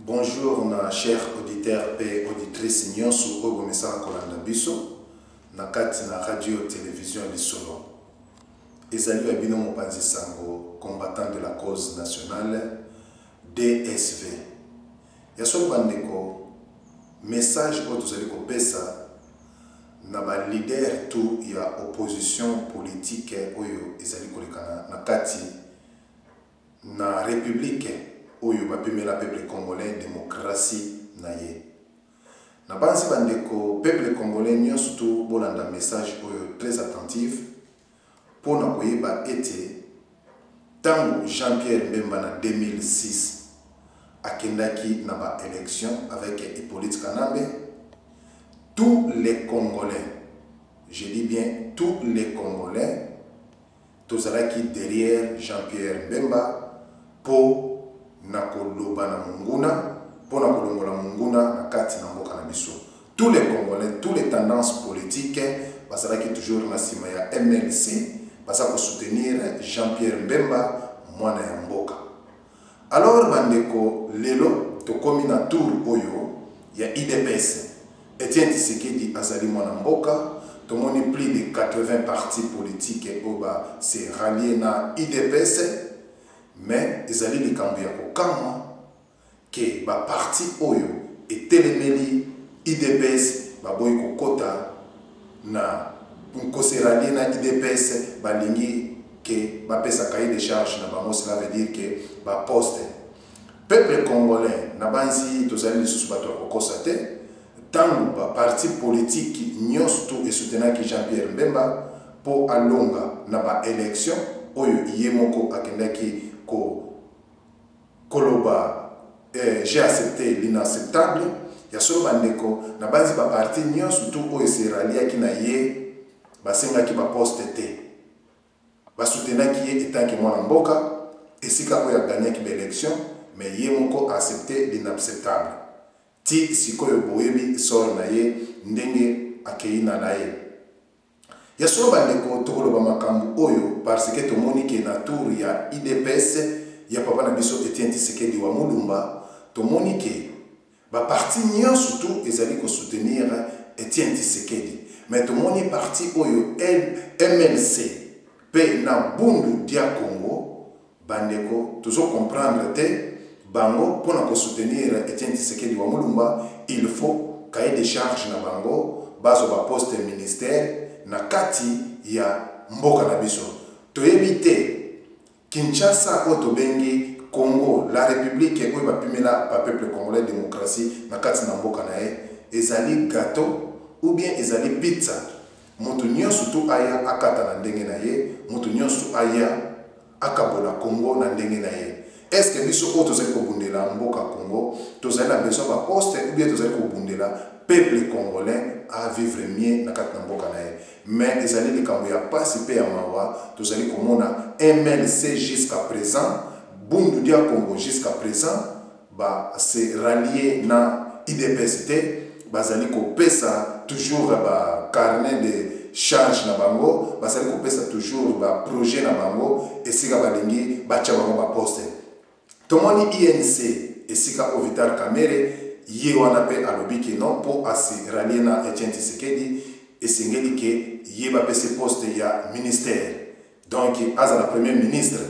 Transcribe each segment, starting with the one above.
Bonjour na cher auditeur pe auditrice nyonso oyo bomesana kolanda biso na kati na radio television Lisolo. Ezali ya bino mopanzi sango combattant de la cause nationale DSV. Ya solo bandeko, message oyo tozali kopesa na ba leader tout ya opposition politique oyo ezali kolekana na kati na republique oyo bapimela peuple congolais democratie na ye. Nabanzi bandeko peuple congolais nyonso tu bolanda message oyo très attentive mpo na koyeba ete ntango Jean-Pierre Bemba na 2006 akendaki na ba élection avec Hippolyte Kanambe, tous les Congolais, je dis bien tous les Congolais, tozalaki derrière Jean-Pierre Bemba mpo na koloba na monguna, mpo na kolongola monguna na kati na mboka na biso. Tous les Congolais, toutes les tendances politiques bazalaki toujours na nsima ya MLC, baza kosoutenir Jean-Pierre Bemba, mwana ya mboka. Alors bandeko, lelo tokomi na tour oyo ya UDPS. Etienne Tshisekedi azali mwana mboka, tomoni plus de 80 partis politiques oyo ba se rallier na UDPS, mais ezali likambo ya kokamwa ke ba parti oyo etelemeli UDPS baboyi kokota na kose rallier na UDPS, balingi ke bapesa cahier de charge na bango, cela veut dire ke ba poste. Peuple congolais, na banzi tozali lisusu bato ya kokosa te. Ntango ba parti politique nyonso tu esoutenaki Jean-Pierre Bemba mpo alonga na ba élection oyo ye moko akendaki ko koloba j'ai accepté l'inacceptable. Ya solo bandeko, na banzi ba parti nyonso tu oyo ese ralliaki na ye basengaki ba poste te, basoutenaki ye etanke mwana mboka esika oyo agagnaki ba élection, mais ye moko accepté l'inacceptable. Ti sikoyo boyebi sort na ye ndenge akei na ye. Ya solo bandeko, tokoloba makambo oyo parce que tomoni ke na tour ya UDPS ya papa na biso Etienne Tshisekedi wa Mulumba, tomoni ke baparti nyonso tu ezali kosoutenir Etienne Tshisekedi, mais tomoni parti oyo MLC mpe na Bundu dia Congo. Bandeko, tozo comprendre te bango mpona kosoutenir Etienne Tshisekedi wa Mulumba, il faut cahier de charge na bango, bazwa baposte ministère na kati ya mboka na biso. Toyebi te Kinshasa oyo tobengi Congo la République oyo bapimela bapeuple congolais démocratie na kati na mboka na ye, ezali gâteau ou bien ezali pizza? Moto nyonso tu aya akata na ndenge na ye, moto nyonso tu aya akabola Congo na ndenge na ye. Est ce que biso oyo tozali kobundela mboka Congo tozali na besoin baposte ou bien tozali kobundela peuple congolais a vivre mieux na kati na mboka na ye? Mais ezali likambo ya pasi mpe ya mawa, tozali komona MLC jusqu'à présent, Bundu dia Congo jusqu'à présent ba se rallier na UDPS te. Bazali kopesa toujours ba carnet de charge na bango, bazali kopesa toujours ba projet na bango esika balingi batia bango baposte. Tomoni UNC esika oyo Vital Kamerhe ye wana mpe alobi ke non, mpo ase rallier na Etienne Tshisekedi esengeli ke ye bapesi poste ya ministère, donc azala premier ministre.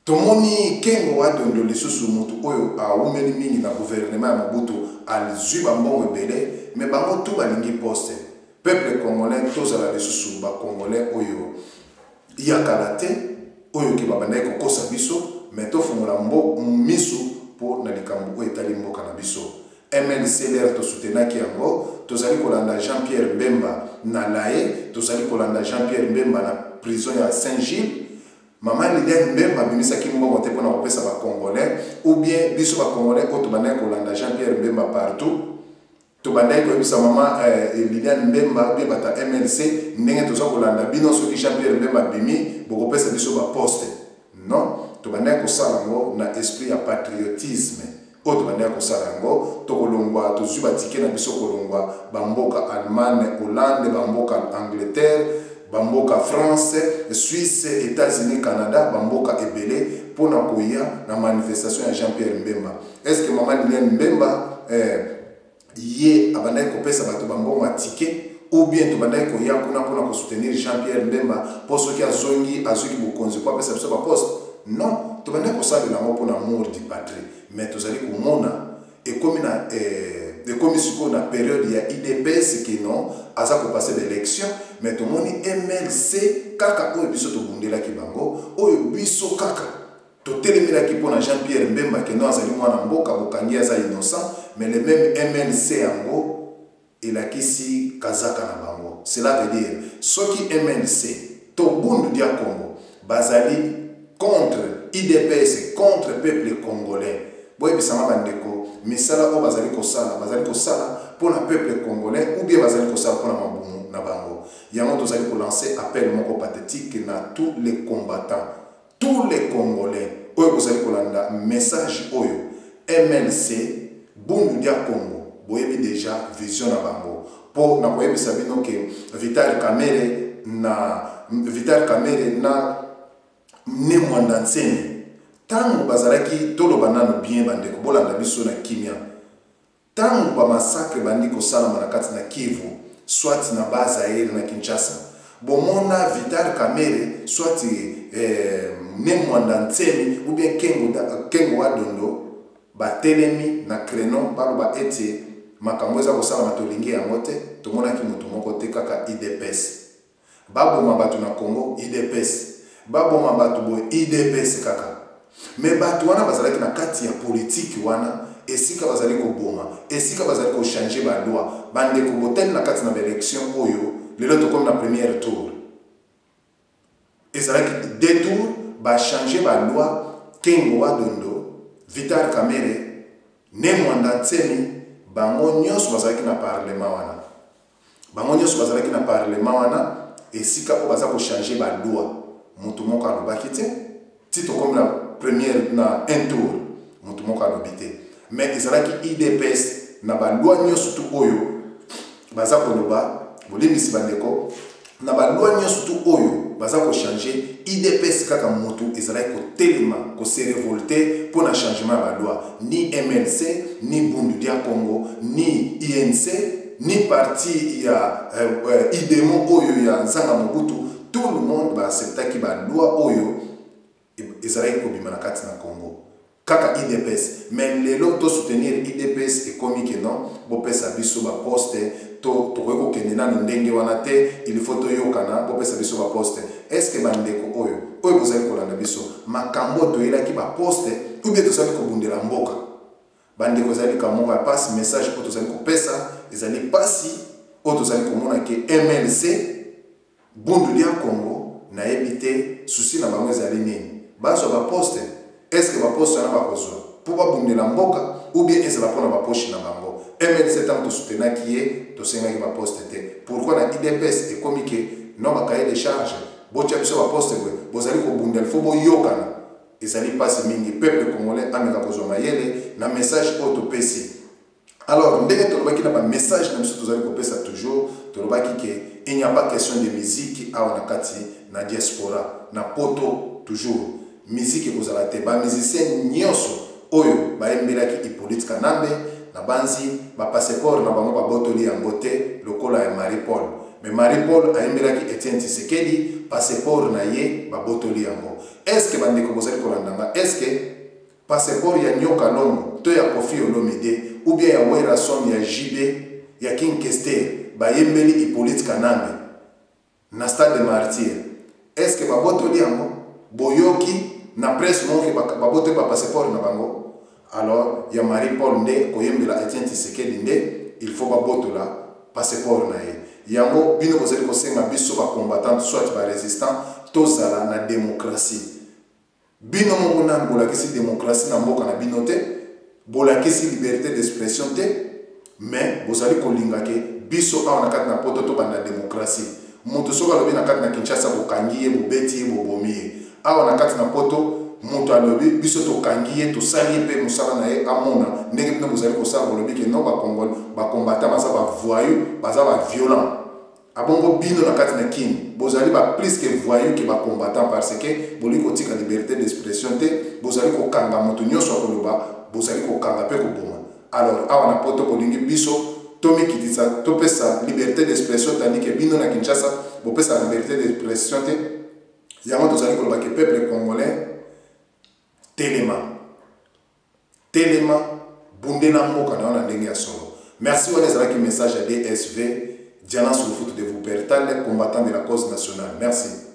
Tomoni Kengo wa Dondo lisusu, motu oyo awumeli mingi na gouvernement ya Mobutu, azwi bambongo ebele, mais bango tu balingi poste. Peuple congolais, tozala lisusu bacongolais oyo ya kala te, oyo ke babandaki kokosa biso, mais tofongola misu mpo na likambo oyo etali mboka na biso. MLC lere tosoutenaki yango, tozali kolanda Jean-Pierre Bemba na Lae, tozali kolanda Jean-Pierre Bemba na prison ya Saint-Gilles. Mama Liliane Mbemba abimisaki mbongo te mpona kopesa bacongolais ou bien biso bacongolais oyo tobandaki kolanda Jean-Pierre Bemba partout, tobandaki koyebisa mama Liliane Mbemba bien bata MLC ndenge toza kolanda bino, soki Jean-Pierre Bemba abimi bokopesa biso baposte. Non, tobandaki kosala yango na esprit ya patriotisme oyo tobandaki kosala yango. Tokolongwa, tozwi batike na biso kolongwa bamboka Allemagne, Hollande, bamboka Angleterre, bamboka France, Suisse, États-Unis, Canada, bamboka ebele mpona koya na manifestation ya Jean-Pierre Bemba. Est ce que mama Liliane Mbemba ye abandaki kopesa bato bambongo ya ticket, ou bien tobandaki koya kuna mpona kosoutenir Jean-Pierre Mbemba mpo soki azongi azwiki bokonzi mpo apesa biso baposte? Non, tobandaki kosalela yango mpona amour du patrie. Mais tozali komona ekomi na ekomi sikoyo na période ya UDPS ke non, aza kopasser baélection, mais tomoni MLC kaka oyo biso tobundelaki bango, oyo biso kaka totelemelaki mpona Jean-Pierre Mbemba ke non, azali mwana mboka, bokangi, aza innocent. Mais le même MLC yango elakisi kazaka na bango. Cela veut dire soki MLC to Bundu dia Congo bazali contre UDPS, contre peuple congolais, boyebisanga bandeko, misala oyo bazali kosala, bazali kosala mpona peuple congolais ou bien bazali kosala mpona mabumu na bango? Yango tozali kolancer appel moko pathétique na tous les combattants, tous les Congolais oyo bozali kolanda message oyo. MLC, Bundu dia Congo, boyebi déjà vision na bango, mpo na koyebisa bino ke Vital Kamerhe na Ne Mwanda Nsemi, ntango bazalaki, toloba nano bien, bandeko, bolanda biso na kimia, ntango bamassacre bandi kosalama na kati na Kivu, soit na Bazaire, na Kinshasa, bomona Vital Kamerhe, soit Ne Mwanda Nsemi ou bien Kengo wa Dondo batelemi na créneau, baloba ete makambo eza kosalama, tolingi yango te? Tomonaki moto moko te, kaka UDPS. Baboma bato na Congo, UDPS. Baboma bato boye, UDPS kaka. Mais bato wana bazalaki na kati ya politike wana, esika bazali koboma, esika bazali kochanger baloi. Bandeko, botali na kati na baélection oyo lelo tokomi na première tour, ezalaki deux tours, bachanger baloi. Kengo wa Dondo, Vital Kamerhe, Ne Mwanda Nsemi, bango nyonso bazalaki na parlement wana. Bango nyonso bazalaki na parlement wana, esika oyo baza kochanger baloi, moto moko alobaki te. Ti tokomi na première, na un tour, moto moko alobi te. Mais ezalaki UDPS na baloi nyonso tu oyo baza koloba. Bolimbisi bandeko, na baloi nyonso tu oyo baza kochanger, UDPS kaka motu ezalaki kotelema, kose révolter mpo na changement ya baloi. Ni MLC, ni Bundu dia Congo, ni UNC, ni parti ya idemo oyo ya Nzanga Mobutu, tout le monde baacceptaki baloi oyo ezalaki kobima na kati na Congo, kaka UDPS. Mais lelo tosoutenir UDPS, ekomi ke non, bopesa biso baposte. To tokoki kokende nano ndenge wana te, il faut toyokana, bopesa biso baposte. Est-ce, bandeko oyo bozali kolanda biso, makambo toyelaki baposte ou bien tozali kobundela mboka? Bandeko, ezali likambo moko ya pasi. Message oyo tozali kopesa ezali pasi oyo tozali komona ke MLC, Bundu dia Congo, nayebi te souci na bango ezali nini. Bazwa baposte, est-ce baposte wana bakozwa mpo babundela mboka ou bien ezala mpona bapoche na bango? MLC, ntango tosoutenaki ye, tosengaki baposte te. Pourquoi na UDPS ekomi ke non, bacahier de charge, botya biso baposte boye? Bozali kobundela, il faut boyokana. Ezali mpasi mingi. Peuple congolais ameka kozwa mayele na message oyo topesi. Alors, ndenge tolobaki na bamessage na biso tozali kopesa toujours, tolobaki ke il n'y a pas question de musique awa na kati na diaspora, na Poto. Toujours musique ekozala te. Bamusicien nyonso oyo bayembelaki Hippolyte Kanambe, na banzi bapasseport na bango babotoli yango te lokola ya Marie Paul. Mais Marie Paul ayembelaki Etienne Tshisekedi, passeport na ye babotoli yango. Est ce que, bandeko bozali kolanda nga, est ce que passeport ya Nyoka Longo to ya Koffi Olomide ou bien ya Werrason, ya JB, ya King Kester, bayembeli Hippolyte Kanambe na Stade de Martyr, est ce que babotoli yango? Boyoki na presse moko babotoli bapasseport na bango? Alors ya Marie Paul nde koyembela Etienne Tshisekedi nde il faut babotola passeport na ye? Yango bino bozali kosenga biso bacombattant, soit barésistant, tozala na démocratie. Bino moko nanu bolakisi démocratie na mboka na bino te, bolakisi liberté d'expression te, mais bozali kolinga ke biso awa na kati na Poto tobanda démocratie. Moto soki alobi na kati na Kinshasa, bokangi ye, bobeti ye, bobomi ye. Awa na kati na Poto, moto alobi, biso tokangi ye, tosali ye mpe mosala na ye amona ndenge bino bozali kosala. Bolobi ke non, bacombattant baza bavoyou, baza baviolent. Abongo bino na kati na Kin bozali ba plus que voyous que ba combattants parce que bolingi kotika liberte d'expression te, bozali kokanga moto nyonso akoloba, bozali kokanga pe koboma. Alors awa na poto bolingi biso tomikitisa topesa liberte d'expression tandis que bino na Kinshasa bopesa liberte d'expression te. Yango tozali koloba ke peuple congolais telema. Telema, bundela mboka na yo na ndenge ya solo. Merci wana ezalaki message ya DSV, Diana Sulufutu de Wuppertal, combattant de la cause nationale. Merci.